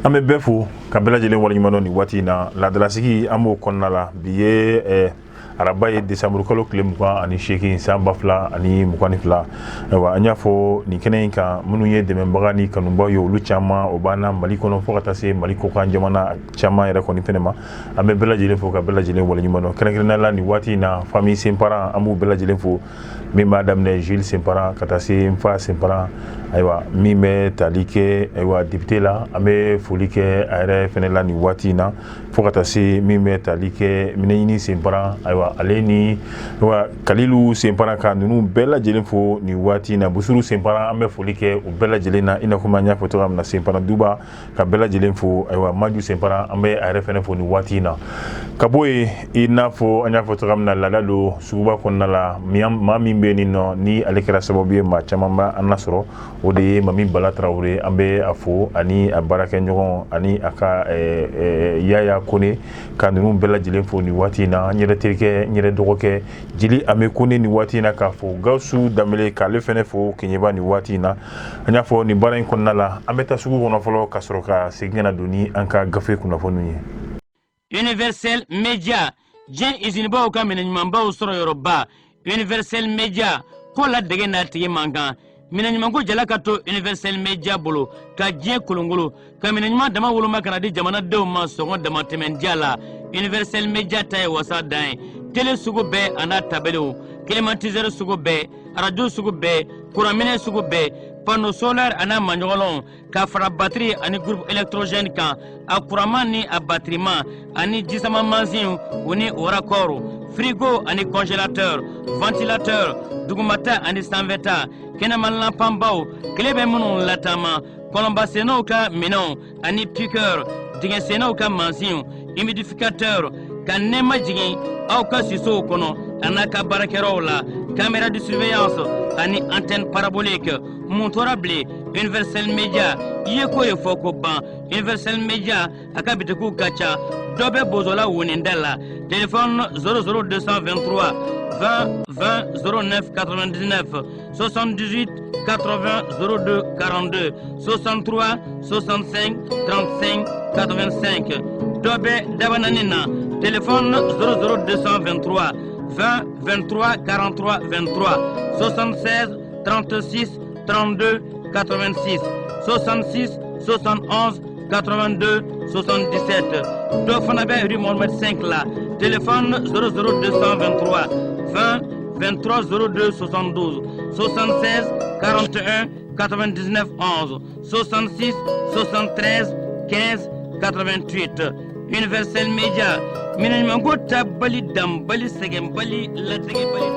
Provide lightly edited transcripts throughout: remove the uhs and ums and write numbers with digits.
An bɛ bɛɛ fo ka bɛɛ lajɛlen waleɲuman dɔn nin waati in na. Laadalasigi, an b'o kɔnɔna la. Bi ye araba ye, desanburu kalo tile 28, san 2022. Ayiwa, an y'a fɔ nin kɛnɛ in kan, minnu ye dɛmɛbaga ni kanubaw ye, olu caman o b'an na Mali kɔnɔ, fo ka taa se Mali kɔkan jamana caman yɛrɛ kɔni fɛnɛ ma. An bɛ bɛɛ lajɛlen fo ka bɛɛ lajɛlen waleɲuman dɔn, kɛrɛnkɛrɛnnenya la nin waati in na, famille Senparan, an b'u bɛɛ lajɛlen fo, min b'a daminɛ Jules Senparan ka taa se Nfa Senparan. Ayiwa, min bɛ tali kɛ, ayiwa, député la, an bɛ foli kɛ a yɛrɛ fɛnɛ la nin waati in na, fo ka taa se min bɛ tali kɛ Minɛɲini Senparan, ayiwa, ale ni, ayiwa, Kalilu Senparan, ka ninnu bɛɛ lajɛlen fo nin waati in na. Busuru Senparan, an bɛ foli kɛ u bɛɛ lajɛlen na, i n'a fɔ an y'a fɔ cogoya min na, Senparan Duba, ka bɛɛ lajɛlen fo. Ayiwa, Maju Senparan, an bɛ a yɛrɛ fɛnɛ fo nin waati in na. Ka bɔ yen, i n'a fɔ an y'a fɔ cogoya min na, laada don suguba kɔnɔna la, maa min bɛ nin nɔ ni ale kɛra sababu ye maa caman bɛ an lasɔrɔ, o de ye Mami Bala Tarawele. An bɛ a fo ani a baarakɛɲɔgɔn ani a ka Yaya Kone, ka ninnu bɛɛ lajɛlen fo nin waati in na. N yɛrɛ terikɛ, n yɛrɛ dɔgɔkɛ Jeli Ame Kone nin waati in na, k'a fo Gawusu Danbele, k'ale fɛnɛ fo Keɲeba nin waati in na. An y'a fɔ nin baara in kɔnɔna la, an bɛ taa sugu kɔnɔ fɔlɔ, ka sɔrɔ ka segin ka na don ni an ka gafe kunnafoniw ye. Universel Media, diɲɛ izinibaw ka minɛ ɲumanbaw sɔrɔ yɔrɔba. Universel Media ko la dege n'a tigi man kan. Minɛ ɲumanko jala ka to Universel Media bolo ka diɲɛ kolongolo ka minɛ ɲuman dama woloma ka na di jamanadenw ma sɔngɔ damatɛmɛndiya la. Universel Media ta ye wasa dan ye. Tele sugu bɛɛ a n'a tabelew, climatiseur sugu bɛɛ, arajo sugu bɛɛ, kuranminɛ sugu bɛɛ, panneau solaire a n'a maɲɔgɔnlɔnw, ka fara batiri ani groupe électrogène kan, a kuranman ni a batiriman, ani jisama mansinw u ni o raccord, frigo ani congélateur, ventilateur, dugumata ani sanfɛta, kɛnɛma lanpanbaw, tile bɛ minnu lataama, kɔlɔnbasennaw ka minɛnw ani piqueur, dingɛsennaw ka mansinw, humidificateur, ka nɛɛma jigin aw ka sisow kɔnɔ a n'a ka baarakɛyɔrɔw la, caméra de surveillance ani antenne parabolique. Mun tora bilen? Universel Media, i ye ko ye fɔ ko ban. Universel Media a ka bitikiw ka ca. Dɔ bɛ Bozola woninda la, téléphone 00223 20 20 09 99, 78 80 02 42, 63 65 35 85. Dɔ bɛ Dabanani na, téléphone 00223 20 23 43 23, 76 36 32 86, 66 71 82 77. Dɔ fana bɛ rue Mohamed 5 la, téléphone 00223 20 23 02 72, 76 41 99 11, 66 73 15 88. Universel Media, minɛ ɲumanko tabali, danbali, sɛgɛnbali, ladegibali.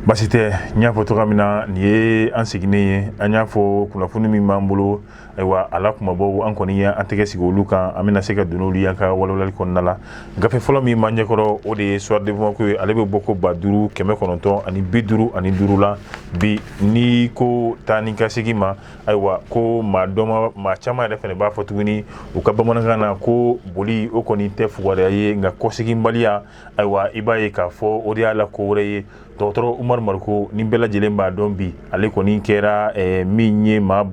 Basi tɛ. N y'a fɔ cogoya min na, nin ye an seginnen ye. An y'a fɔ kunnafoni min b'an bolo, ayiwa, a la kumabaw, an kɔni ye an tɛgɛ sigi olu kan, an bɛna se ka don n'olu ye an ka walawalali kɔnɔna la. Gafe fɔlɔ min b'an ɲɛkɔrɔ, o de ye Soir de Bamako ye. Ale bɛ bɔ ko 5955 la bi. N'i ko taa ni ka segin ma, ayiwa, ko maa dɔ, maa caman yɛrɛ fana b'a fɔ tuguni u ka bamanankan na ko boli o kɔni tɛ fugariya ye, nka kɔseginbaliya, ayiwa, i b'a ye k'a fɔ o de y'a la ko wɛrɛ ye. Dɔgɔtɔrɔ Umaru Mariko, ni bɛɛ lajɛlen b'a dɔn bi, ale kɔni kɛra min ye maa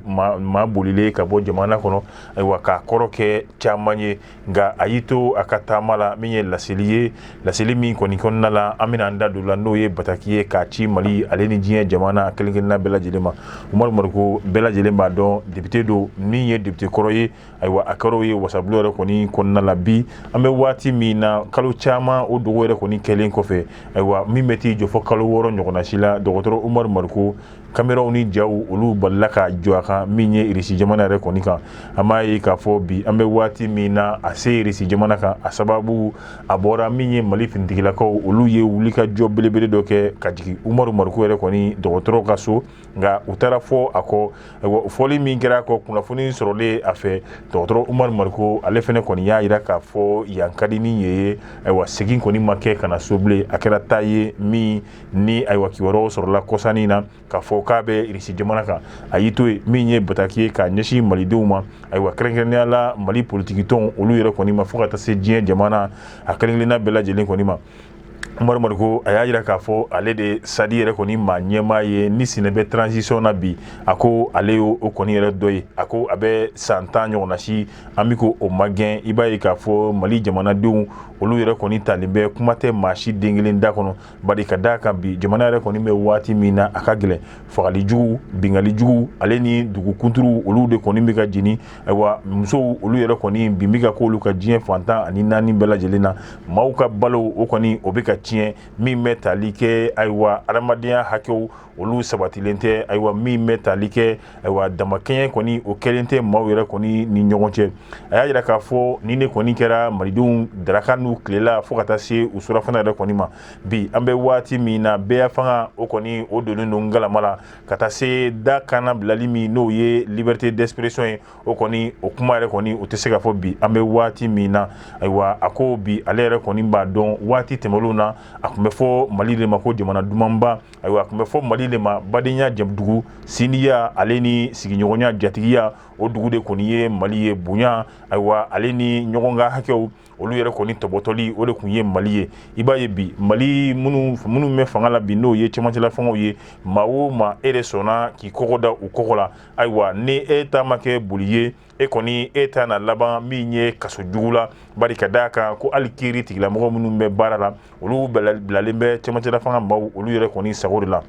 bolilen ka bɔ jamana kɔnɔ, ayiwa, k'a kɔrɔ kɛ caman ye. Nka a y'i to a ka taama la, min ye laseli ye, laseli min kɔni kɔnɔna la, an bɛna an da don la, n'o ye bataki ye k'a ci Mali ale ni diɲɛ jamana kelen kelenna bɛɛ lajɛlen ma. Umaru Mariko, bɛɛ lajɛlen b'a dɔn, député don, min ye député kɔrɔ ye. Ayiwa, a kɛra o ye wasabulon yɛrɛ kɔni kɔnɔna la. Bi an bɛ waati min na, kalo caman o dogo yɛrɛ kɔni kɛlen kɔfɛ, ayiwa, min bɛ t'i jɔ fɔ kalo 6 ɲɔgɔnna si la, dɔgɔtɔrɔ Umaru Mariko, kameraw ni jaw, olu balila ka jɔ a kan min ye Irisi jamana yɛrɛ kɔni kan. An b'a ye k'a fɔ bi an bɛ waati min na, a se Irisi jamana kan, a sababu a bɔra min ye Mali finitigilakaw, olu ye wulikajɔ belebele dɔ kɛ ka jigin Umaru Mariko yɛrɛ kɔni dɔgɔtɔrɔ ka so. Nka u taara fɔ a kɔ. Fɔli min kɛra a kɔ, kunnafoni sɔrɔlen a fɛ, dɔgɔtɔrɔ Umaru Mariko, ale fana kɔni y'a jira k'a fɔ yan ka di ni ye ye. Ayiwa, segin kɔni ma kɛ ka na so bilen. A kɛra taa ye min ni, ayiwa, kibaruyaw sɔrɔla kɔsannin na k'a fɔ k'a bɛ Irisi jamana kan. A y'i to yen, min ye bataki ye k'a ɲɛsin malidenw ma, ayiwa, kɛrɛnkɛrɛnnenya la Mali politikitɔnw, olu yɛrɛ kɔni ma, fo ka taa se diɲɛ jamana a kelen kelenna bɛɛ lajɛlen kɔni ma. Umaru Mariko, a y'a jira k'a fɔ ale de SADI yɛrɛ kɔni maa ɲɛmaa ye ni sinɛ bɛ transition na bi. A ko ale y'o kɔni yɛrɛ dɔ ye. A ko a bɛ san 10 ɲɔgɔnna si an bɛ ko o magɛn. I b'a ye k'a fɔ Mali jamanadenw, olu yɛrɛ kɔni talen bɛ, kuma tɛ maa si den kelen da kɔnɔ, bari ka d'a kan bi jamana yɛrɛ kɔni bɛ waati min na, a ka gɛlɛn. Fagali jugu, bingali jugu, ale ni dugu kunturu, olu de kɔni bɛ ka jeni. Ayiwa, musow, olu yɛrɛ kɔni bin bɛ ka k'olu ka diɲɛ fan 14 bɛɛ lajɛlen na. Maaw ka balo, o kɔni o bɛ ka tiɲɛ. Min bɛ tali kɛ, ayiwa, adamadenya hakɛw, olu sabatilen tɛ. Ayiwa, min bɛ tali kɛ, ayiwa, damakɛɲɛ kɔni, o kɛlen tɛ maaw yɛrɛ kɔni ni ɲɔgɔn cɛ. A y'a jira k'a fɔ ni ne kɔni kɛra malidenw daraka n'u tilela fo ka taa se u surafana yɛrɛ kɔni ma. Bi an bɛ waati min na, bɛɛ fanga, o kɔni o donnen don ngalama la ka taa se da kana bilali min n'o ye liberté d'expression ye, o kɔni o kuma yɛrɛ kɔni o tɛ se ka fɔ bi an bɛ waati min na. Ayiwa, a ko bi ale yɛrɛ kɔni b'a dɔn, waati tɛmɛnlenw na, a tun bɛ fɔ Mali de ma ko jamana dumanba. Ayiwa, a tun bɛ fɔ Mali de ma badenya dugu, sindiya, ale ni sigiɲɔgɔnya, jatigiya, o dugu de kɔni ye Mali ye. Bonya, ayiwa, ale ni ɲɔgɔn ka hakɛw, olu yɛrɛ kɔni tɔbɔtɔli, o de tun ye Mali ye. I b'a ye bi Mali minnu bɛ fanga la bi, n'o ye cɛmancɛla fangaw ye, maa o maa e de sɔnna k'i kɔgɔ da u kɔgɔ la, ayiwa, ni e ta ma kɛ boli ye, e kɔni e ta na laban min ye kaso jugu la, bari ka d'a kan ko hali kiiri tigilamɔgɔ minnu bɛ baara la, olu bilalen bɛ cɛmancɛla fanga maaw, olu yɛrɛ kɔni sago de la.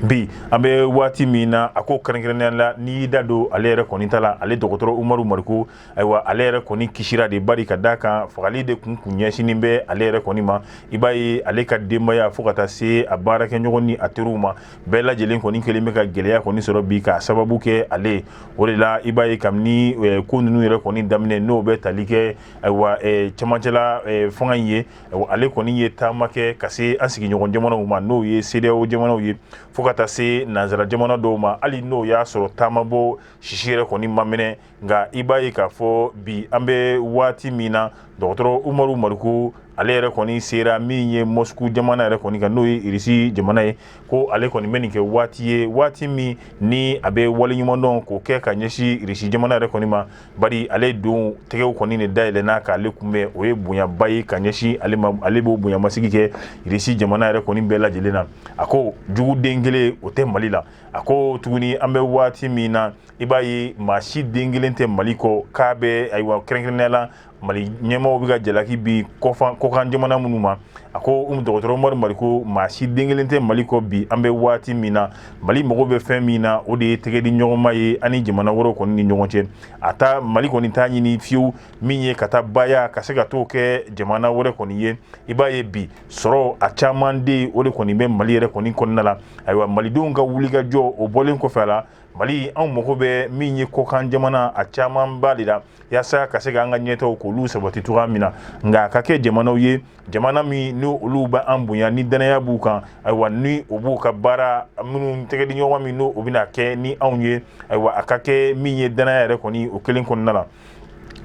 Bi an bɛ waati min na, a ko kɛrɛnkɛrɛnnenya la, n'i y'i da don ale yɛrɛ kɔni ta la, ale dɔgɔtɔrɔ Umaru Mariko, ayiwa, ale yɛrɛ kɔni kisira de, bari ka d'a kan fagali de kun ɲɛsinnen bɛ ale yɛrɛ kɔni ma. I b'a ye ale ka denbaya fo ka taa se a baarakɛɲɔgɔn ni a teriw ma, bɛɛ lajɛlen kɔni kelen bɛ ka gɛlɛya kɔni sɔrɔ bi k'a sababu kɛ ale ye. O de la i b'a ye kabini ko ninnu yɛrɛ kɔni daminɛ, n'o bɛ tali kɛ, ayiwa, cɛmancɛla fanga in ye, ale kɔni ye taama kɛ ka se an sigiɲɔgɔn jamanaw ma, n'o ye CEDEAO jamanaw ye, fo ka taa se nansara jamana dɔw ma. Hali n'o y'a sɔrɔ taama bɔ sisi yɛrɛ kɔni ma minɛ, nka i b'a ye k'a fɔ bi an bɛ waati min na, dɔgɔtɔrɔ Umaru Mariko, ale yɛrɛ kɔni sera min ye Moscou jamana yɛrɛ kɔni kan, n'o ye Irisi jamana ye, ko ale kɔni bɛ nin kɛ waati ye, waati min ni a bɛ waleɲumandɔn k'o kɛ ka ɲɛsin Irisi jamana yɛrɛ kɔni ma, bari ale don tɛgɛw kɔni de dayɛlɛnna k'ale kunbɛn. O ye bonyaba ye ka ɲɛsin ale ma, ale b'o bonyamasigi kɛ Irisi jamana yɛrɛ kɔni bɛɛ lajɛlen na. A ko juguden kelen o tɛ Mali la. A ko tuguni an bɛ waati min na, i b'a ye maa si den kelen tɛ Mali kɔ k'a bɛ, ayiwa, kɛrɛnkɛrɛnnenya la Mali ɲɛmaaw bɛ ka jalaki bi kɔkan jamana minnu ma. A ko dɔgɔtɔrɔ Umaru Mariko, maa si den kelen tɛ Mali kɔ. Bi an bɛ waati min na, Mali mago bɛ fɛn min na, o de ye tɛgɛ di ɲɔgɔnma ye ani jamana wɛrɛw kɔni ni ɲɔgɔn cɛ. A ta Mali kɔni t'a ɲini fiyewu min ye ka taa baya ka se ka t'o kɛ jamana wɛrɛ kɔni ye. I b'a ye bi sɔrɔ a caman de, o de kɔni bɛ Mali yɛrɛ kɔni kɔnɔna la. Ayiwa, malidenw ka wulikajɔ, o bɔlen kɔfɛ a la, Mali anw mago bɛ min ye kɔkan jamana a camanba de la, yaasa ka se k'an ka ɲɛtaaw k'olu sabati cogoya min na. Nka a ka kɛ jamanaw ye, jamana min ni olu bɛ an bonya, ni danaya b'u kan, ayiwa, ni o b'u ka baara minnu tɛgɛ di ɲɔgɔn min n'o bɛna kɛ ni anw ye, ayiwa, a ka kɛ min ye danaya yɛrɛ kɔni o kelen kɔnɔna la.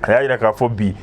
A y'a jira k'a fɔ bi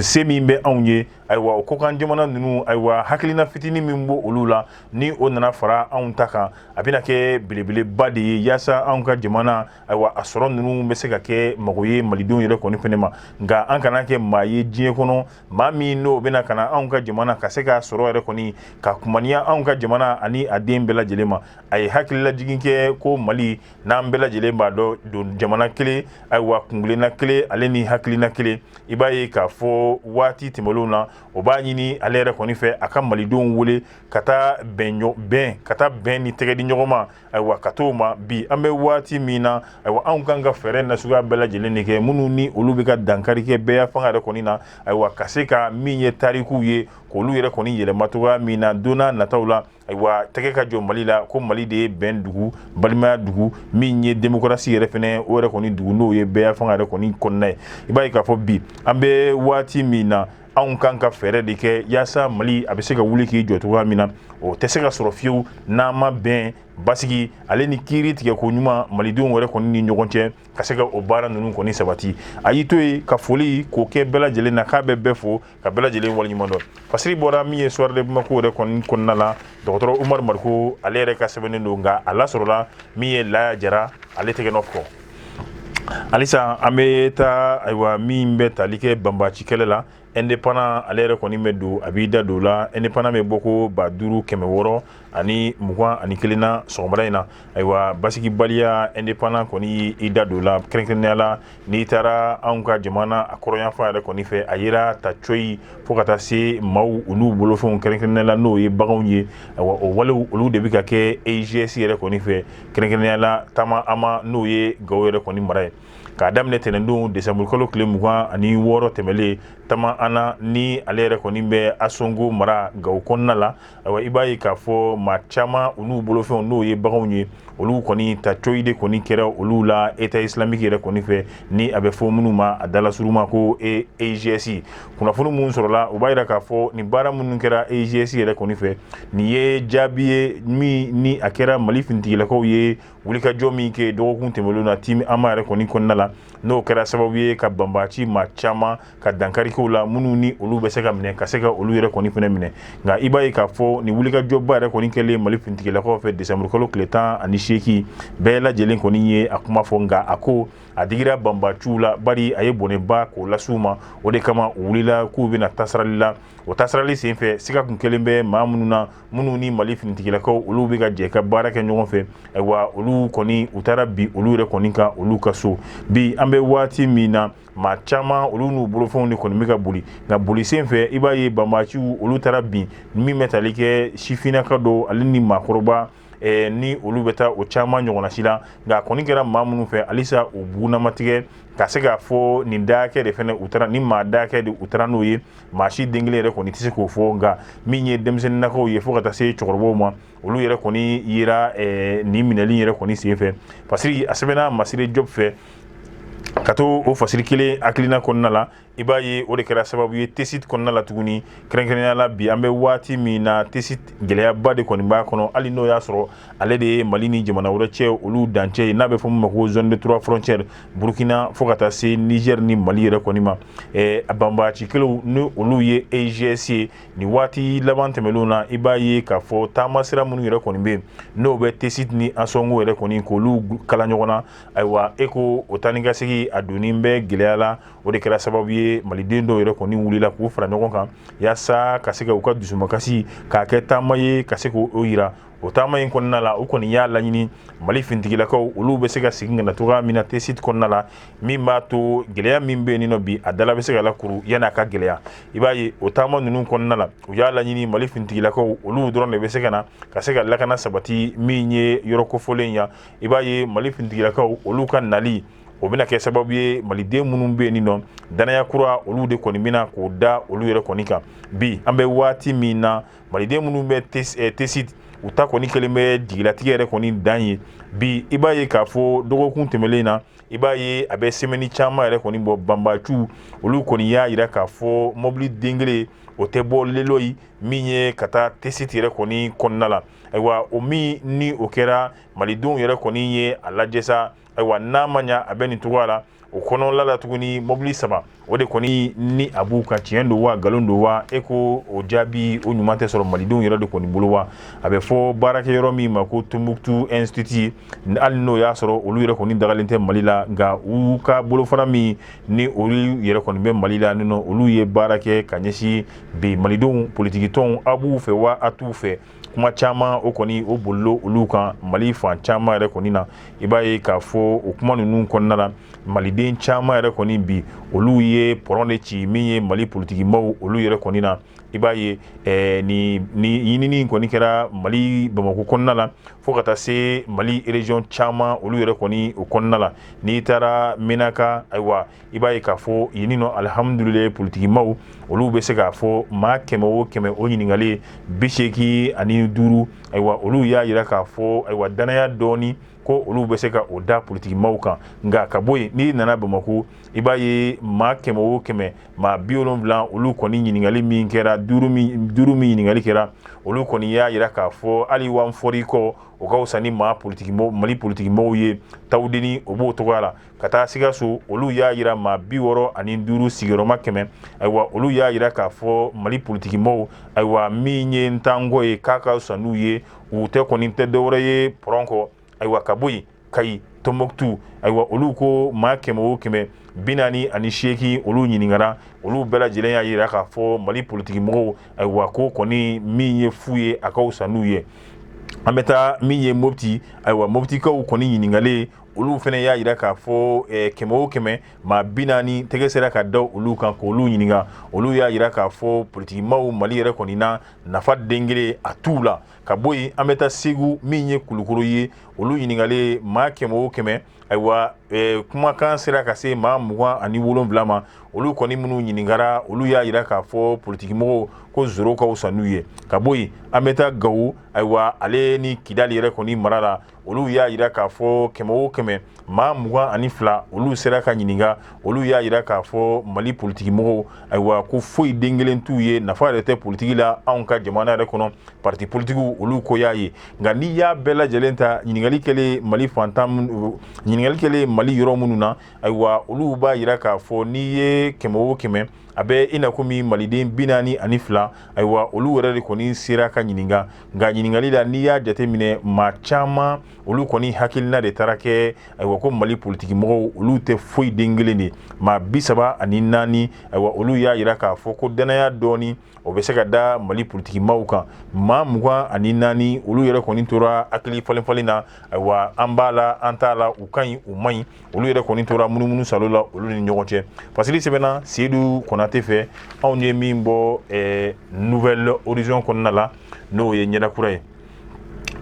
se min bɛ anw ye, ayiwa, o kɔkan jamana ninnu, ayiwa, hakilina fitinin min b'o olu la, ni o nana fara anw ta kan, a bɛna kɛ belebeleba de ye, yaasa anw ka jamana, ayiwa, a sɔrɔ ninnu bɛ se ka kɛ mago ye malidenw yɛrɛ kɔni fɛnɛ ma. Nka an kana kɛ maa ye diɲɛ kɔnɔ, maa min n'o bɛna ka na anw ka jamana ka se k'a sɔrɔ yɛrɛ kɔni ka kumaniya anw ka jamana ani a den bɛɛ lajɛlen ma. A ye hakililajigin kɛ ko Mali n'an bɛɛ lajɛlen b'a dɔn don jamana kelen, ayiwa, kuntilenna kelen, ale ni hakilina kelen. I b'a ye k'a fɔ waati tɛmɛnlenw na, o b'a ɲini ale yɛrɛ kɔni fɛ a ka malidenw wele ka taa bɛn, ka taa bɛn ni tɛgɛ di ɲɔgɔn ma, ayiwa, ka t'o ma. Bi an bɛ waati min na, ayiwa, anw kan ka fɛɛrɛ nasuguya bɛɛ lajɛlen de kɛ, minnu ni olu bɛ ka dankari kɛ bɛɛ fanga yɛrɛ kɔni na, ayiwa, ka se ka min ye tarikuw ye, k'olu yɛrɛ kɔni yɛlɛma cogoya min na don n'a nataw la. Ayiwa, tɛgɛ ka jɔ Mali la ko Mali de ye bɛn dugu, balimaya dugu, min ye démocratie yɛrɛ fɛnɛ o yɛrɛ kɔni dugu, n'o ye bɛɛ fanga yɛrɛ kɔni kɔnɔna ye. I b'a ye k'a fɔ bi an bɛ waati min na, anw kan ka fɛɛrɛ de kɛ yaasa Mali a bɛ se ka wuli k'i jɔ cogoya min na. O tɛ se ka sɔrɔ fiyewu n'an ma bɛn, basigi, ale ni kiiri tigɛ ko ɲuman malidenw yɛrɛ kɔni ni ɲɔgɔn cɛ, ka se ka o baara ninnu kɔni sabati. A y'i to yen ka foli k'o kɛ bɛɛ lajɛlen na, k'a bɛ bɛɛ fo ka bɛɛ lajɛlen waleɲuman dɔn. Fasiri bɔra min ye Soir de Bamako yɛrɛ kɔni kɔnɔna la, dɔgɔtɔrɔ Umaru Mariko, ale yɛrɛ ka sɛbɛnnen don, nka a lasɔrɔla min ye Laya Jara ale tɛgɛ nɔ kɔ. Halisa an bɛ taa, ayiwa, min bɛ tali kɛ banbaci kɛlɛ la. Indépendant ale yɛrɛ kɔni bɛ don, a b'i da don la. Indépendant bɛ bɔ ko 5621 na sɔgɔmada in na. Ayiwa, basigibaliya, Indépendant kɔni i da don la, kɛrɛnkɛrɛnnenya la n'i taara anw ka jamana a kɔrɔnyanfan yɛrɛ kɔni fɛ, a yera ta coyi fo ka taa se maaw u n'u bolofɛnw, kɛrɛnkɛrɛnnenya la n'o ye baganw ye. Ayiwa, o walew olu de bɛ ka kɛ EIGS yɛrɛ kɔni fɛ, kɛrɛnkɛrɛnnenya la Tama Ama, n'o ye Gawo yɛrɛ kɔni mara ye. K'a daminɛ tɛnɛndon desanburukalo tile 26 tɛmɛlen, Tama Ana ni ale yɛrɛ kɔni bɛ Asongo mara Gawo kɔnɔna la. Ayiwa, i b'a ye k'a fɔ maa caman u n'u bolofɛnw, n'o ye baganw ye, olu kɔni ta coyi de kɔni kɛra olu la État islamique yɛrɛ kɔni fɛ, ni a bɛ fɔ minnu ma a dalasuruma ko EIGS. Kunnafoni minnu sɔrɔla, u b'a jira k'a fɔ nin baara minnu kɛra EIGS yɛrɛ kɔni fɛ, nin ye jaabi ye min ni a kɛra Mali finitigilakaw ye wulikajɔ min kɛ dɔgɔkun tɛmɛnlen na Tim Ama yɛrɛ kɔni kɔnɔna la, n'o kɛra sababu ye ka banbaanci maa caman ka dankari k'u la, minnu ni olu bɛ se ka minɛ ka se ka olu yɛrɛ kɔni fana minɛ. Nka i b'a ye k'a fɔ nin wulikajɔba yɛrɛ kɔni kɛlen Mali finitigilakaw fɛ desanburukalo tile 18, bɛɛ lajɛlen kɔni ye a kuma fɔ. Nka a ko a digira banbaanciw la, bari a ye bɔnɛba k'o las'u ma. O de kama u wulila k'u bɛna tasarali la. O tasarali senfɛ, siga kun kelen bɛ maa minnu na, minnu ni Mali finitigilakaw olu bɛ ka jɛ ka baara kɛ ɲɔgɔn fɛ, ayiwa, olu kɔni u taara bin olu yɛrɛ kɔni kan olu ka so. Bi an bɛ waati min na, maa caman olu n'u bolofɛnw de kɔni bɛ ka boli. Nka boli sen fɛ, i b'a ye banbaanciw olu taara bin min bɛ tali kɛ sifinnaka dɔw ale ni maakɔrɔba, ni olu bɛ taa o caman ɲɔgɔnna si la. Nka a kɔni kɛra maa minnu fɛ, halisa u bugunamatigɛ ka se k'a fɔ nin dakɛ de fana u taara, ni maa dakɛ de u taara n'o ye, maa si den kelen yɛrɛ kɔni tɛ se k'o fɔ. Nka min ye denmisɛnninnakaw ye fo ka taa se cɛkɔrɔbaw ma, olu yɛrɛ kɔni yera nin minɛli yɛrɛ kɔni senfɛ. Fasiri a sɛbɛnna Masire Jɔp fɛ. Ka to o fasiri kelen hakilina kɔnɔna la, i b'a ye o de kɛra sababu ye Tesit kɔnɔna la tuguni, kɛrɛnkɛrɛnnenya la bi an bɛ waati min na, Tesit gɛlɛyaba de kɔni b'a kɔnɔ, hali n'o y'a sɔrɔ ale de ye Mali ni jamana wɛrɛ cɛ olu dancɛ ye, n'a bɛ fɔ min ma ko zone de trois frontières, Burukina fo ka taa se Niger ni Mali yɛrɛ kɔni ma. A banbaanci kelenw ni olu ye EIGS ye, nin waati laban tɛmɛnlenw na, i b'a ye k'a fɔ taamasira minnu yɛrɛ kɔni bɛ yen, n'o bɛ Tesit ni Ansongo yɛrɛ kɔni k'olu kala ɲɔgɔn na, ayiwa, e ko o taa ni ka segin a donni bɛ gɛlɛya la. O de kɛra sababu ye maliden dɔw yɛrɛ kɔni wulila k'u fara ɲɔgɔn kan yaasa ka se ka u ka dusumakasi k'a kɛ taama ye, ka se k'o yira. O taama in kɔnɔna la, u kɔni y'a laɲini Mali finitigilakaw olu bɛ se ka segin ka na cogoya min na Tesit kɔnɔna la, min b'a to gɛlɛya min bɛ yen nɔ bi, a dala bɛ se ka lakuru yanni a ka gɛlɛya. I b'a ye o taama ninnu kɔnɔna la, u y'a laɲini Mali finitigilakaw olu dɔrɔn de bɛ se ka na ka se ka lakana sabati min ye yɔrɔ kofɔlen yan. I b'a ye Mali finitigilakaw olu ka nali, o bɛna kɛ sababu ye maliden minnu bɛ yen nɔ, danaya kura olu de kɔni bɛna k'o da olu yɛrɛ kɔni kan. Bi an bɛ waati min na, maliden minnu bɛ Tesit, u ta kɔni kɛlen bɛ jigilatigɛ yɛrɛ kɔni dan ye bi. I b'a ye k'a fɔ dɔgɔkun tɛmɛlen na, i b'a ye a bɛ semaine caman yɛrɛ kɔni bɔ, banbaanciw olu kɔni y'a jira k'a fɔ mobili den kelen o tɛ bɔ Leloyi min ye ka taa Tesit yɛrɛ kɔni kɔnɔna la. Ayiwa, o min ni o kɛra, malidenw yɛrɛ kɔni ye a lajɛ sa. Ayiwa, n'a ma ɲa a bɛ nin cogoya la, o kɔnɔla la tuguni, mobili saba o de kɔni ni a b'u kan, tiɲɛ don wa nkalon don wa, e ko o jaabi o ɲuman tɛ sɔrɔ malidenw yɛrɛ de kɔni bolo wa. A bɛ fɔ baarakɛyɔrɔ min ma ko Tombouctou Institut, hali n'o y'a sɔrɔ olu yɛrɛ kɔni dagalen tɛ Mali la, nka u ka bolofara min ni olu yɛrɛ kɔni bɛ Mali la nɔ, olu ye baara kɛ ka ɲɛsin bi malidenw politikitɔnw, a b'u fɛ wa a t'u fɛ, kuma caman o kɔni o bolila olu kan Mali fan caman yɛrɛ kɔni na. I b'a ye k'a fɔ o kuma ninnu kɔnɔna la, maliden caman yɛrɛ kɔni bi olu ye pɔrɔn de ci min ye Mali politikimaw olu yɛrɛ kɔni na. I b'a ye ni ɲinini kɔni kɛra Mali Bamakɔ kɔnɔna la fo ka taa se Mali région caman olu yɛrɛ kɔni o kɔnɔna la. N'i taara Menaka, ayiwa, i b'a ye k'a fɔ yen nɔ, alihamudulilayi, politikimaw olu bɛ se k'a fɔ maa 100 o 100 o ɲininkalen, 85, ayiwa, olu y'a jira k'a fɔ, ayiwa, danaya dɔɔni ko olu bɛ se ka o da politikimaw kan. Nka ka bɔ yen, n'i nana Bamakɔ, i b'a ye maa 100 o 100, maa 70, olu kɔni ɲininkali min kɛra, duuru min ɲininkali kɛra, olu kɔni y'a jira k'a fɔ hali wa fɔri kɔ o ka fisa ni maa politikimɔgɔw, Mali politikimɔgɔw ye. Tawudeni, o b'o cogoya la. Ka taa Sikaso, olu y'a jira maa 65 sigiyɔrɔma 100, ayiwa, olu y'a jira k'a fɔ Mali politikimɔgɔw, ayiwa, min ye ntanko ye k'a ka fisa n'u ye, u tɛ kɔni tɛ dɔwɛrɛ ye pɔrɔn kɔ. Ayiwa, ka bɔ yen. Kayi, Tɔnbɔkutu. Ayiwa, olu ko maa 100 o 100, 48 olu ɲininkara, olu bɛɛ lajɛlen y'a jira k'a fɔ Mali politiki mɔgɔw, ayiwa, ko kɔni min ye fu ye, a ka fisa n'u ye. An bɛ taa min ye Mopti. Ayiwa, Moptikaw kɔni ɲininkalen, olu fana y'a jira k'a fɔ 100 o 100, maa 40 tɛgɛ sera ka da olu kan k'olu ɲininka, olu y'a jira k'a fɔ politikimaw Mali yɛrɛ kɔni na, nafa den kelen a t'u la. Ka bɔ yen, an bɛ taa Segu, min ye Kulukoro ye. Olu ɲininkalen, maa 100 o 100, ayiwa, kumakan sera ka se maa 27 ma. Olu kɔni minnu ɲininkara, olu y'a jira k'a fɔ politikimɔgɔw ko zéro ka fisa n'u ye. Ka bɔ yen, an bɛ taa Gawo. Ayiwa, ale ni Kidali yɛrɛ kɔni mara la, olu y'a jira k'a fɔ 100 o 100, maa 22 olu sera ka ɲininka, olu y'a jira k'a fɔ Mali politikimɔgɔw, ayiwa, ko foyi den kelen t'u ye, nafa yɛrɛ tɛ politiki la anw ka jamana yɛrɛ kɔnɔ, parti politikiw olu ko y'a ye. Nka n'i y'a bɛɛ lajɛlen ta, ɲininkali kɛlen Mali fantan, ɲininkali kɛlen Mali yɔrɔ minnu na, ayiwa, olu b'a jira k'a fɔ n'i ye 100 o 100, a bɛ i n'a komi maliden 42, ayiwa, olu yɛrɛ de kɔni sera ka ɲininka. Nka ɲininkali la, n'i y'a jateminɛ, maa caman olu kɔni hakilina de taara kɛ, ayiwa, ko Mali politikimɔgɔw olu tɛ foyi den kelen de. Maa 34, ayiwa, olu y'a jira k'a fɔ ko dannaya dɔɔni o bɛ se ka da Mali politikimaw kan. Maa 24, olu yɛrɛ kɔni tora hakili falen falen na. Ayiwa, an b'a la, an t'a la, u ka ɲi, u man ɲi, olu yɛrɛ kɔni tora munumunu salo la olu ni ɲɔgɔn cɛ. Fasiri sɛbɛnna Seyidu Konate fɛ, anw ye min bɔ Nouvel Horizon kɔnɔna la, n'o ye ɲɛda kura ye.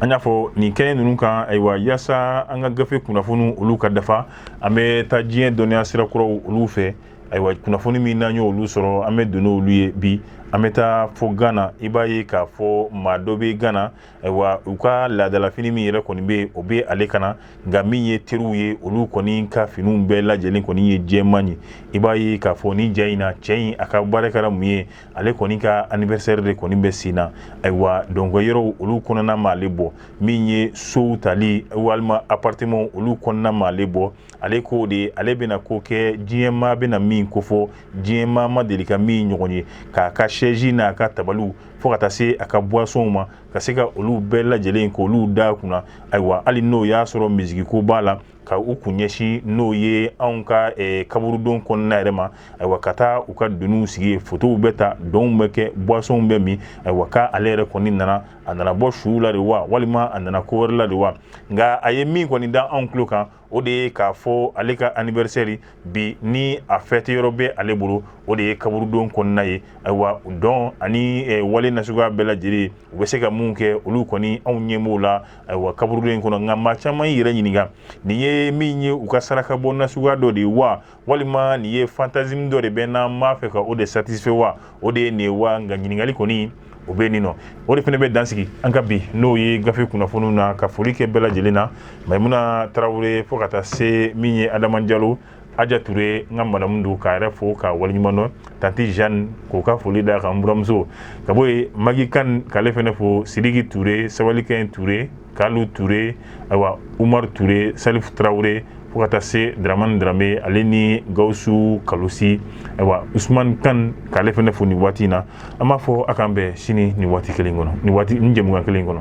An y'a fɔ nin kɛnɛ ninnu kan, ayiwa, yaasa an ka gafe kunnafoniw olu ka dafa, an bɛ taa diɲɛ dɔnniya sira kuraw olu fɛ. Ayiwa, kunnafoni min n'an y'olu sɔrɔ, an bɛ don n'olu ye bi. An bɛ taa fo Gana. I b'a ye k'a fɔ maa dɔ bɛ Gana, ayiwa, u ka laadalafini min yɛrɛ kɔni bɛ yen, o bɛ ale kana. Nka min ye teriw ye, olu kɔni ka finiw bɛɛ lajɛlen kɔni ye jɛman ye. I b'a ye k'a fɔ ni ja in na, cɛ in a ka baara kɛra mun ye? Ale kɔni ka anniversaire de kɔni bɛ sen na. Ayiwa, donc yɔrɔw olu kɔnɔna ma ale bɔ, min ye sow tali walima appartement olu kɔnɔna ma ale bɔ. Ale ko de ale bɛna ko kɛ diɲɛmaa bɛna min kofɔ, diɲɛmaa ma deli ka min ɲɔgɔn ye, k'a ka chaise n'a ka tabaliw fo ka taa se a ka boissonw ma, ka se ka olu bɛɛ lajɛlen k'olu da kunna. Ayiwa, hali n'o y'a sɔrɔ misigiko b'a la, ka u kun ɲɛsin n'o ye anw ka kaburudon kɔnɔna yɛrɛ ma, ayiwa, ka taa u ka doniw sigi yen, fotow bɛ ta, dɔnw bɛ kɛ, boissonw bɛ min. Ayiwa, k'ale yɛrɛ kɔni nana, a nana bɔ suw la de wa, walima a nana ko wɛrɛ la de wa? Nka a ye min kɔni da anw tulo kan, o de ye k'a fɔ ale ka anniversaire bi ni a fête yɔrɔ bɛ ale bolo, o de ye kaburudon kɔnɔna ye. Ayiwa, dɔn ani wale nasuguya bɛɛ lajɛlen u bɛ se ka mun kɛ, olu kɔni anw ɲɛ b'o la, ayiwa, kaburudon in kɔnɔ. Nka maa caman y'i yɛrɛ ɲininka, nin ye min ye u ka saraka bɔ nasuguya dɔ de ye wa, walima nin ye fantasme dɔ de bɛ n'an b'a fɛ ka o de satisfait wa, o de ye nin ye wa? Nka ɲininkali kɔni o bɛ nin nɔ. O de fana bɛ dansigi an ka bi n'o ye gafe kunnafoniw na, ka foli kɛ bɛɛ lajɛlen na, Mayimuna Tarawele fo ka taa se min ye Adama Jalo, Aja Ture, n ka madamu don, k'a yɛrɛ fo k'a waleɲuman dɔn, tanti Jeanne k'o ka foli d'a kan, n buramuso. Ka bɔ yen, Magi Kan k'ale fana fo, Sidiki Ture, Sabalikɛn Ture, Kalu Ture, ayiwa, Umaru Ture, Salifu Tarawele, fo ka taa se Dramani Drame, ale ni Gawusu Kalusi, ayiwa, Usman Kan k'ale fana fo nin waati in na. An b'a fɔ a k'an bɛn sini nin waati kelen kɔnɔ, nin waati nin jɛmukan kelen kɔnɔ.